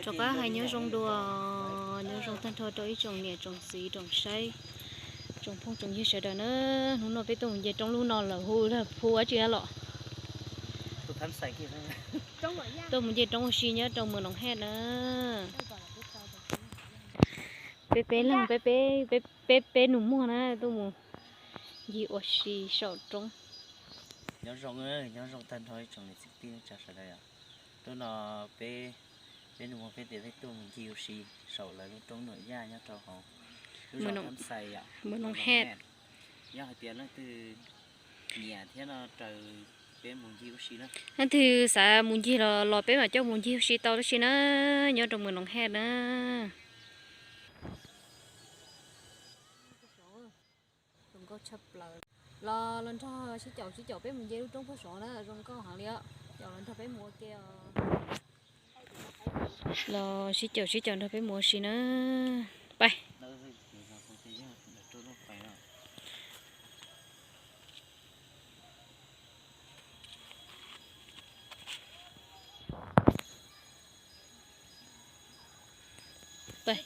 Rov qab hais nyob zoo dua, nyob zoo tag nrho rau ib tsoom niam tsoom txiv tsoom saib, tsoom phooj tsoom ywg sawv daws na. Hnub no peb tuaj mus nce roob lub no lawm hu phu dab tsi los. Tuaj mus nce roob ua si nyob rau Mws Noom Hej na. Peb peb leeg, peb peb, peb peb nus muag na tuaj mus ncig ua si saum roob. Nyob zoo, nyob zoo tag nrho ib tsoom niam txiv kwv tij neej tsa sawv daws. Hnub no peb, peb nus muag peb tias peb tuaj mus ncig ua si saum lawv lub roob Nuam Yaj nyob rau hauv lub zos Thab Xais yom, Mws Noom Hej. Yog hais tias leej twg nyiam thiab no raws peb mus ncig ua si na. Leej twg xav mus ncig los los peb mam coj mus ncig ua si tau tab sis na, nyob rau Mws Noom Hej na. Zoo nkauj tshaj plaws. Los los nrog sib caum sib caum peb mus nce lub roob puag saud na, zoo nkauj heev li os. Caum los nrog peb mus ua ke os. Los sib caum sib caum nrog peb mus ua si na. Pais.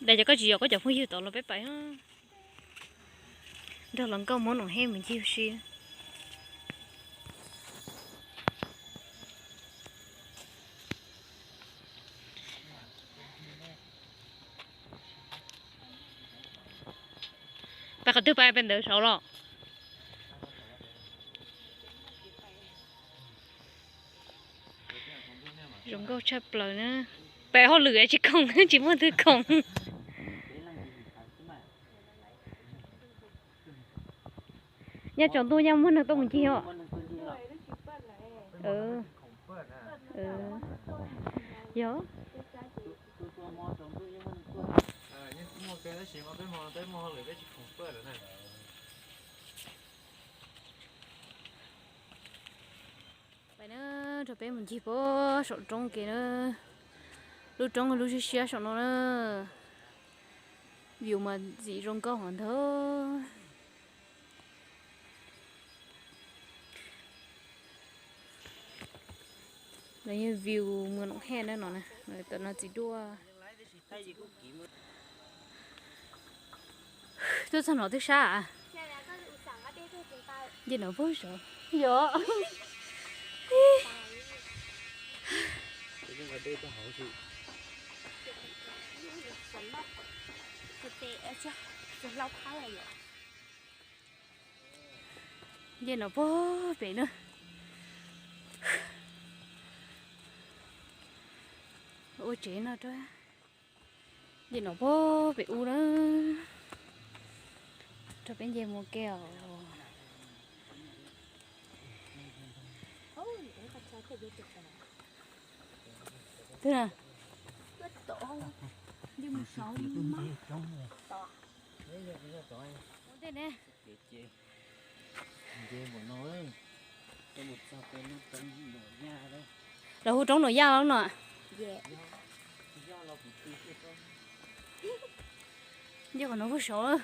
Daim cov koj tsis yog koj cov phooj ywg tod los peb pais nrog los nkauj Hmoob Noom Hej mus ncig ua si. Pais qhov twg pais, pais ntawd saud los? Zoo nkauj tshaj plaws na. Pem hauj lwm tsis khoom, tsis muaj twg khoom. Nyaj tsaus ntuj nyaj muaj neeg tuaj mus ncig os. Yog. Pais na, rau peb mus ncig puag saum roob ke na. Lub roob lub siab siab saum no na. View mas ntxim zoo nkauj heev ntag. View Mws Noom Hej na no, tam no txiv duaj. Tuaj txog no twb sab. Nce no puag saud. Yog. Nce no puag pem na. Ua tsev no rau. Nce no puag pem ub na. Rau peb nce mus ke os. Twg na? Mus tej ne. Lawv hu roob Nuam Yaj no. Nce qhov no puag saud.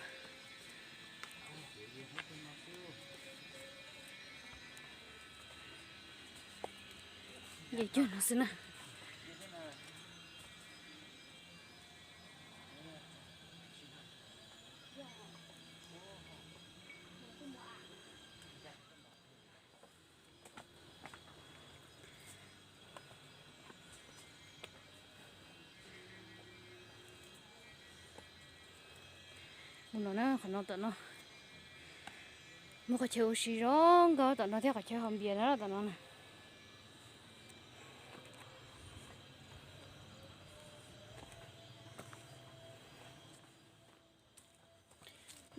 Nce cuag no xwb na. Mus no na, qhov no tom no. Muaj qhov chaw ua si zoo nkauj tom no thiab qhov chaw haus npias na tom no na.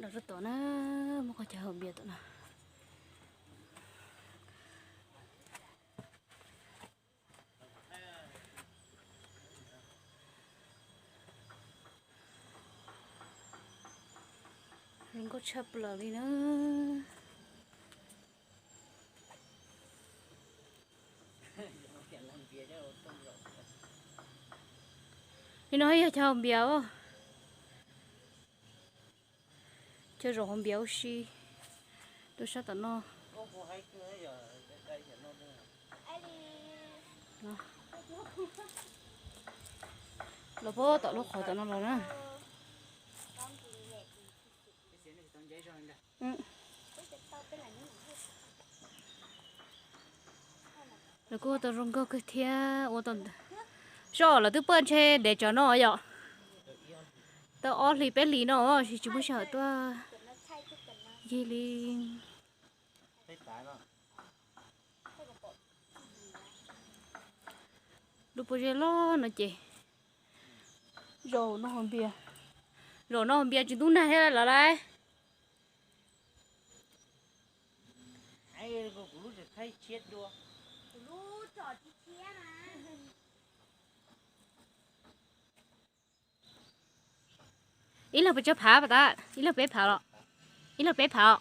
Los rau tom na, muaj qhov chaw haus npias tom no. Zoo nkauj tshaj plaws li na. Li no yog chaw haus npias os. Chaw zaum haus npias ua si rau sab tom no. Los puag tom lub qhov tom no los na. Lawv kuj ua tau zoo nkauj kawg thiab ua tau, zoj lawv twb paj ntshe ntev tsawv no yom. Tau ob hlis peb hlis no tsis muaj sij hawm tuaj yig li. Lub pob zeb loj no ces zaum no haus npias, zaum no haus npias tsis ntub nag thiab lawm lauj. Ib leeg puas tsawg phav pas tab, ib leeg peb phav los? Ib leeg peb phav os.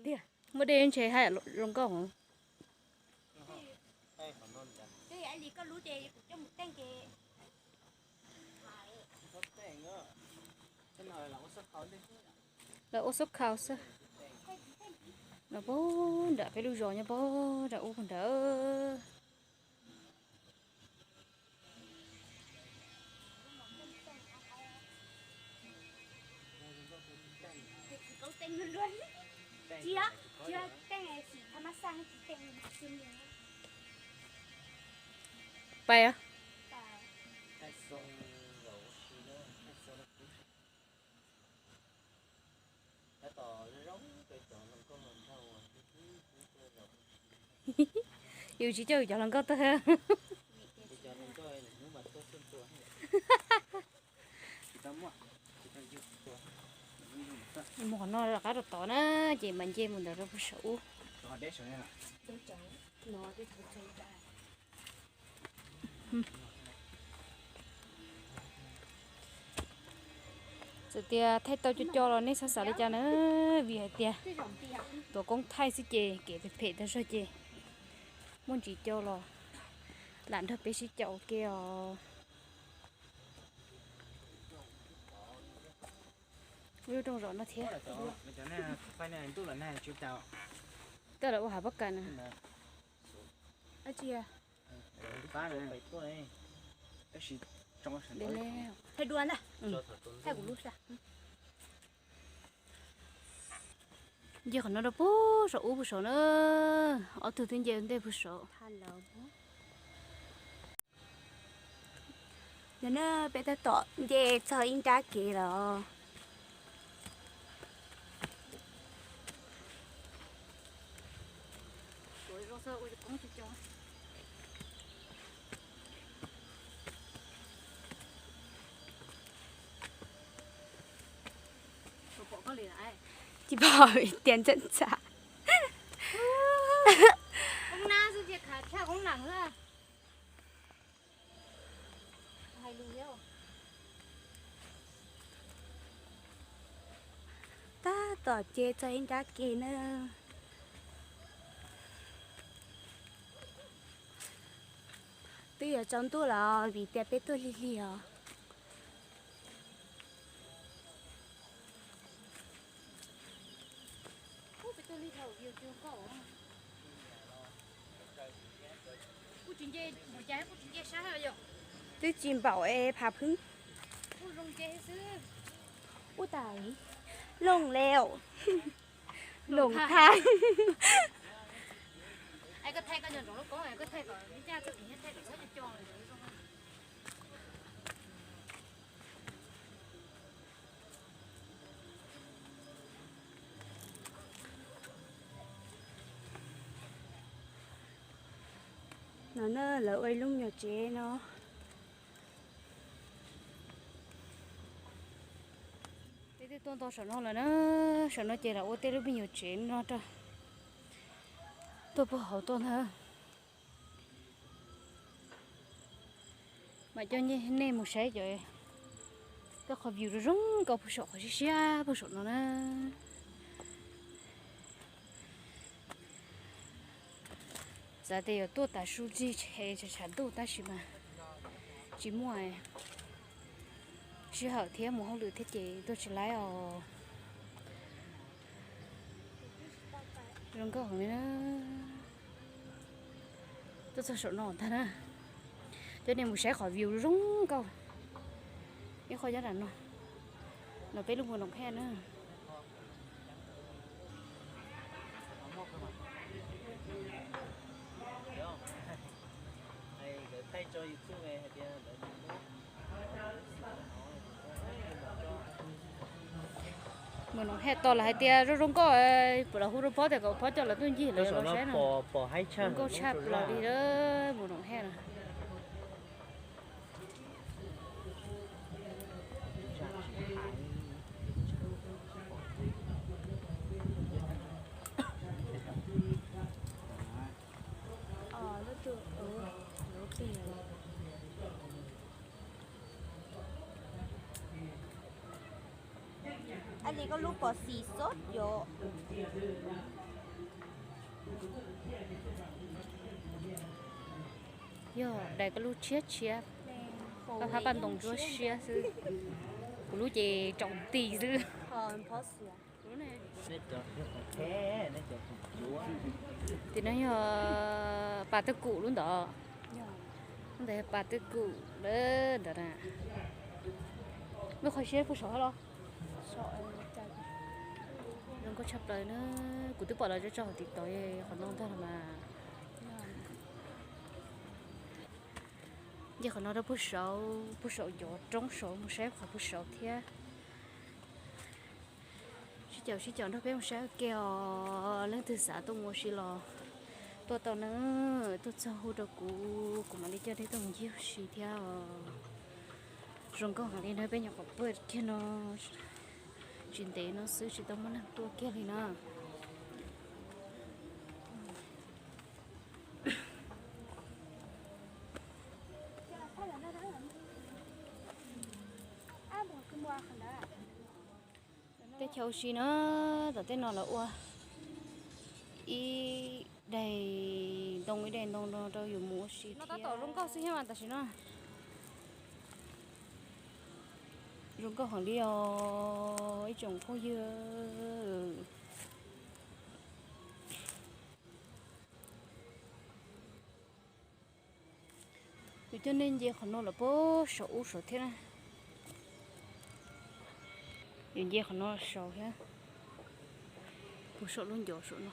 Tiag, muaj dej ntshe haib zoo nkauj. Lawv ua xub khau xwb. Los puag nram peb lub zos nyob puag nram ub puag nrad. Pais os. Yus tsis coj yus cov hluas nkauj tuaj. Mus qhov no rov qab rau tod na, ces mam nce mus ntawd rau puag saum ub. Txawm tias thaij tau co co los nej txhob xav li cas na, vim hais tias tuav koob thaij xwb ces kev phem phem tag zog ces muaj ntsis co los lam nrog peb sib caum ua ke os. Lub rooj zom no thiab. Tej lawv ua hav pab kas na. Nce qhov no rau puag saum ub puag saum na, ob tug twb nce ntej puag saum. Yog na, peb tab tom nce txog ib nrab kev los. Tsis pom tias ntxam ntxam. Tab tom nce txog ib nrab kev na. Twb yuav tsaus ntuj los vim tias peb tuaj lig lig os. Twb tsis npaum es phav phwb. Ub tas, looj leo, looj thaj. No na, lawv ua ib lub me nyuam tsev no. Peb twb tuaj nto saum no lawm na, saum no ces lawv ua tej lub me nyuam tsev no rau tuaj puag hauv tuaj ntag. Mam coj nej mus saib cov, tej qhov view zoo zoo nkauj puag saum qhov siab siab puag saum no na. Xav tias yuav tuaj tav su txig tshev tshav ntuj tab sis mas tsis muaj sij hawm thiab mus hauj lwm thiab ces tuaj tsis laib os. Zoo nkauj heev li na. Tuaj txog saum no tag na. Coj nej mus saib qhov view zoo nkauj. Ib qho nyob nram no. No peb lub mus Noom Hej na. Mus Noom Hej tos lawv hais tias zoo zoo nkauj, puas los hu rau Phob tias kom Phob coj lawv tuaj ncig lawv los saib no. Zoo nkauj tshaj plaws li mus Noom Hej na. Ab, li koj lub pos xis xwb yom. Yog dais koj lub tshiab tshiab, koj phab paj ntoos ntsuab siab xwb. Kuv lub ces tsaus nti xwb. Tim no yog pas twj kum lub ntawd. Lub ntawd yog pas twj kum lawm ntawd na. Muaj qhov siab puag saud los? Zoo nkauj tshaj plaws na. Kuv twb pom lawv tso tso hauv TikTok qhov no ntag los mas. Nce qhov no rau puag saud, puag saum cov roob saud mus saib qhov puag saud thiab. Sib caum sib caum nrog peb mus saib ua ke os. Leej twg xav tuaj mus ua si los tuaj tau na, tuaj txog hu rau kuv, kuv mam li coj nej tuaj mus ncig ua si thiab os. Zoo nkauj heev li na, peb nyuam qhuav pw kiag no tsis ntev no xwb tsis tau muaj neeg tuaj kiag li na. Teb chaws ua si na, tom tej no lawv ua ib daim ntoo ib daim ntoo no rau yus mus ua si no. Tab tom zoo nkauj xwb thiab mas tam sim no zoo nkauj heev li os ib tsoom phooj ywg. Yus coj nej nce qhov no los puag saum ub saud thiab na. Yus nce qhov no saud thiab, puag saum lub ncov saum no.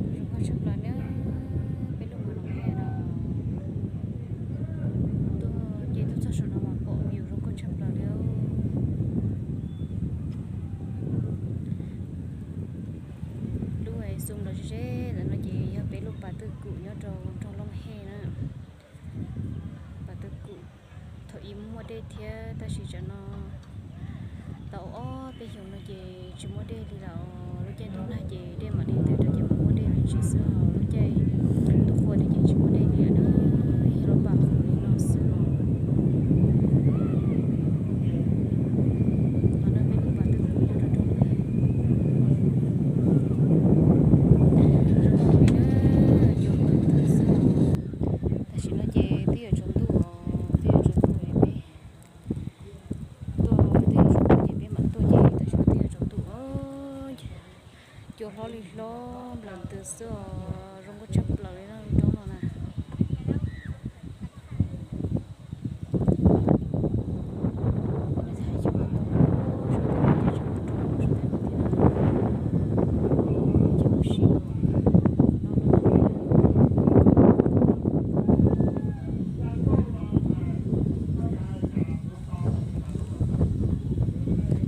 Zoo nkauj tshaj plaws na, peb lub mus Noom Hej no. Tuaj ces tuaj txog saum no mas pom view zoo nkauj tshaj plaws li. Lub zoom los ze ze ntawm no ces yog peb lub pas twj kum nyob rau nroog Looj Hej na. Pas twj kum thaum ub muaj dej thiab tab sis tsam no tau ob peb xyoos no ces tsis muaj dej li lawm. Lub caij ntuj nag ces dej mam li twb rau ces mam muaj dej me ntsis xwb os. Lub caij ntuj qhua no ces tsis muaj dej li lawm na, yog lub pas qhov li no xwb os. Qhov no peb lub pas twj kum nyob rau nroog Looj Hej. Zoo nkauj heev li na, cua ntws ntws xwb os. Tam sim no ces twb yuav tsaus ntuj os, twb yuav tsaus ntuj es peb tuaj, twb yuav tsaus ntuj ces peb mam tuaj ces tam sim no twb yuav tsaus ntuj os. Cua hlob li hlob nplaws ntws xwb os, zoo nkauj tshaj plaws li na lub roob no na.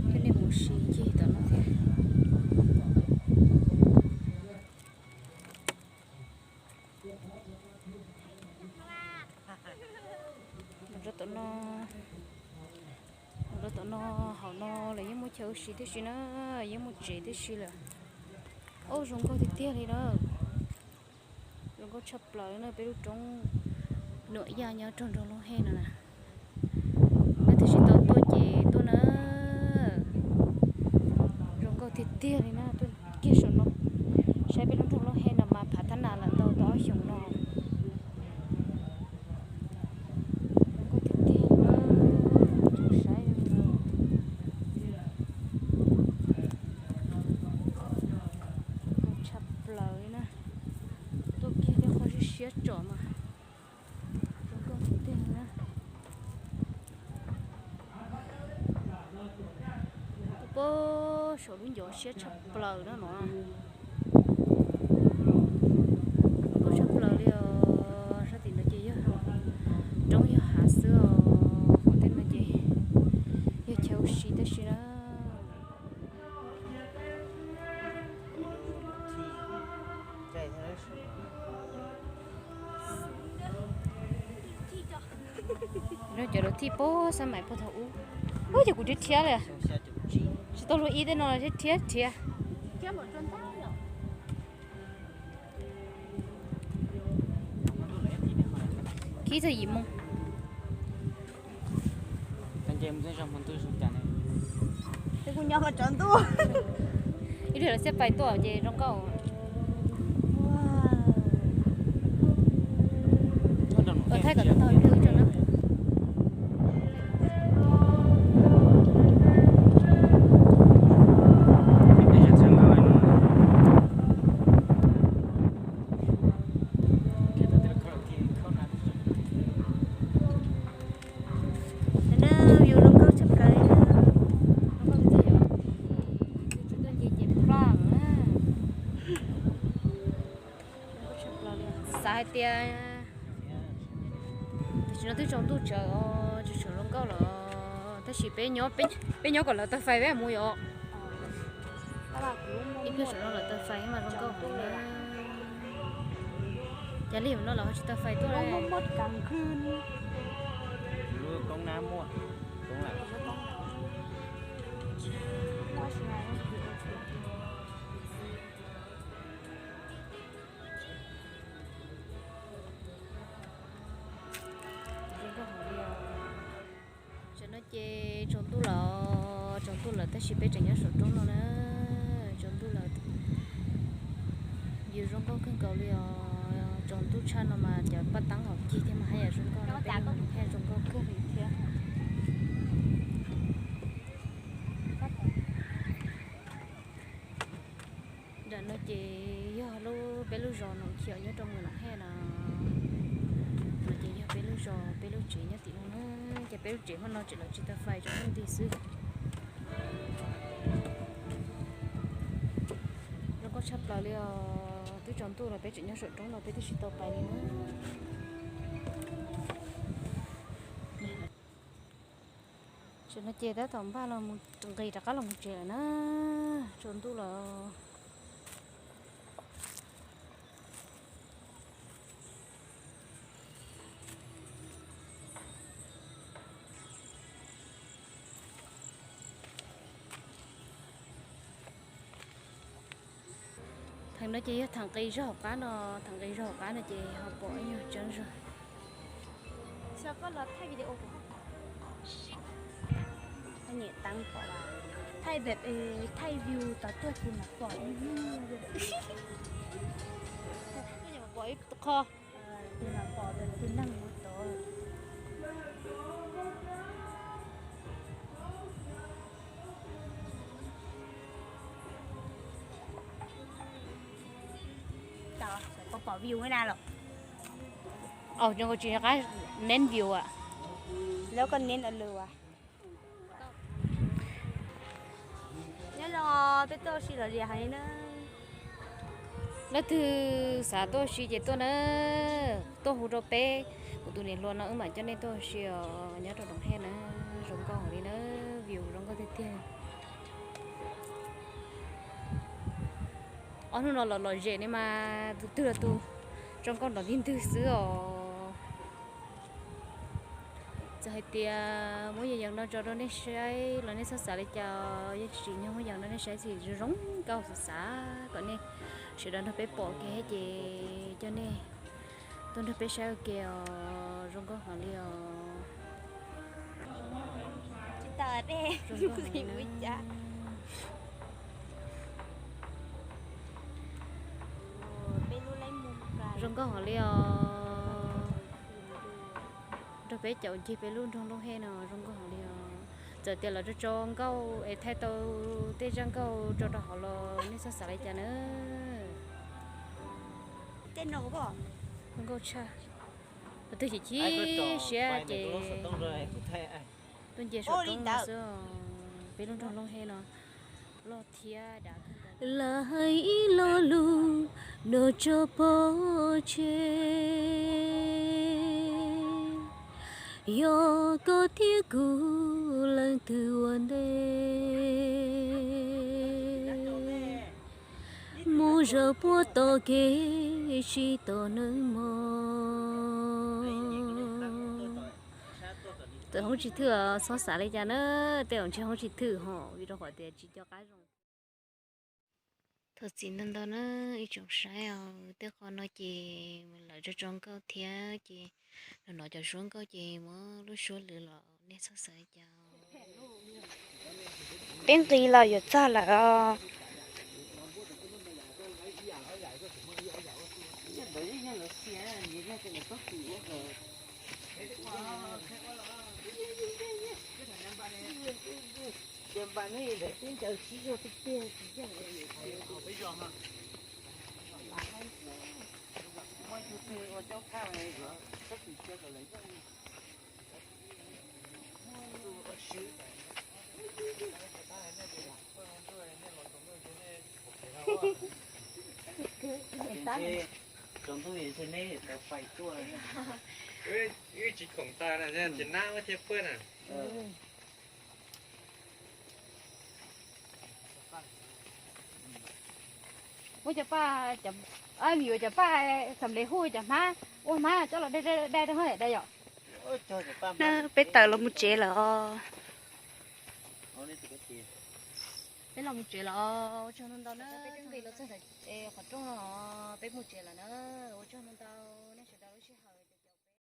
Coj nej mus ua si ncig tom no thiab. Tom no, los tom no, hauv no lawv yeej muaj chaw ua si tib si na, yeej muaj tsev tib si lawm. Ub, zoo nkauj tiag tiag li na. Zoo nkauj tshaj plaws na, peb lub roob Nuam Yaj nyob rau nroog Looj Hej no na. Leej twg tsis tau tuaj ces tuaj na. Zoo nkauj tiag tiag li na, tuaj kiag saum no. Saib peb lub nroog Looj Hej no mas phav thab nas lawm ntau tau ob xyoos no. Zoo nkauj tiag tiag, tseem saib zoo nkauj tshaj plaws li na. Tuaj kiag tej qhov siab siab tsom mas zoo nkauj tiag tiag na. Puag saum lub ncov siab tshaj plaws na no. Zoo nkauj tshaj plaws li os. Sab tim no ces yog roob yog hav xwb os, qhov tej no ces yog chaw ua si tab sis na. Cov lawv thij puag xab mais puag thaum ub. Ub, ces kuv rhiab rhiab li. Tsis tau luag ib tej no rhiab rhiab. Khib txog yim moo. Ib pliag lawv thiaj pais tuaj ces zoo nkauj. Thaij kom tau tau ib pliag wb tso na. View zoo nkauj tshaj plaws li na. Zoo nkauj tiag tiag yom. Twb tsis tuaj nce ces plam na. Zoo nkauj tshaj plaws li. Xav hais tias tam sim no twb tsaus ntuj tsawv os, tsaus tsawv zoo nkauj lawm, tab sis peb nyob, peb nyob kom lawv taw fais peb mus yom. Ib pliag saum no lawv taw fais mas zoo nkauj heev na. Cas li no lawv ho tsis taw fais tuaj li. Zoo nkauj heev li os. Tam no ces tsaus ntuj lawm, tsaus ntuj lawm tab sis peb tseem nyob saum roob no na. Tsaus ntuj lawm, view zoo nkauj kawg nkaus li os. Tsaus ntuj tshaj no mas cov paj teeb hauv cig thiab mas haj yam zoo nkauj no, peb haj zoo nkauj kawg li thiab. Nram no ces yog lub, peb lub zos Noom Khiaum nyob rau Moos Noom Hej no. No ces yog peb lub zos, peb lub tsev nyob tim no na. Ces peb lub tsev hmo no tseem los tsis tau fais, tseem muaj nti xwb. Zoo nkauj tshaj plaws li os. Twb tsaus ntuj los peb tseem nyob saum roob no peb twb tsis tau pais li na. Tam no ces tab tom npaj los nqis rov qab los mus tsev lawm na. Tsaus ntuj lawm. Theem no ces yog theem nqis zog hauv qab no, theem nqis zog hauv qab no ces ho pom ib nyuag tseeb zog. Nyem teeb pom, thaij view tom tuaj ces mas pom ib nyuag, pom ib qho, ces mas pom tus neeg mus tod. Pom view na los. Au, zoo nkaus tsis nco qab neb view a. Lawv koj neb lus as. Nyob zoo, peb tuaj ua si lom zem heev li na. Leej twg xav tuaj ua si ces tuaj na, tuaj hu rau peb, kuv tus niam hluas no wb mam coj nej tuaj ua si os, nyob rau Noom Hej na, zoo nkauj heev li na, view zoo nkauj tiag tiag. Ob hnub no los lom zem ne mas tus twg los tus zoo nkauj nrov ntwg ntwg xwb os. Hais tias muab yees yees no tso rau nej saib los nej txhob xav li cas, yeej tsis tsim nyog muab yees no nej saib, txhim zoo zoo nkauj xav xav kom nej sawv daws nrog peb pom kiag ces coj nej tuaj nrog peb saib ua ke os, zoo nkauj heev li os. Zoo nkauj heev li os. Nrog peb caum ncig peb lub nroog Looj Hej no zoo nkauj heev li os. Txawm tias lawv tso tso nkauj es thaij tau tej zaj nkauj tso rau hauv los nej txhob xav li cas na. Zoo nkauj tshaj. Qhov twg chim chim siab ces tuaj nce saum roob no xwb, peb lub nroog Looj Hej no loj thiab dav kawg nkaus. Lam hais ib lo lus no tso pov tseg, yog koj thiab kuv leej twg ua ntej, mus zaum puag tom kev tsis tos nws mog. Txawm hoob tsis thwm txhob xav li cas na, tej zaum ntshe hoob tsis thwm hos vim rau qhov tias tsis nco qab zoo. Thov txim ntau ntau na ib tsoom saib os, tej qho no ces lawv tso tso nkauj thiab ces los hnov cov suab nkauj ces muab lub suab lwm los nej txhob xav li cas. Peb nqis los yuav txog lawm os. Tsaus ntuj neb tau pais tuaj. Wb tsis khoom tas na, ces nab thiab puab na. Ua cov paj, yuav cov paj xam lev hu cov hmab, ua hmab coj los dai dai dai yom. Peb tawm los mus tsev lawm os. Peb los mus tsev lawm os, ua tsaug ntau ntau na, peb nqis los txog qhov rooj no, peb mus tsev lawm na, ua tsaug ntau ntau.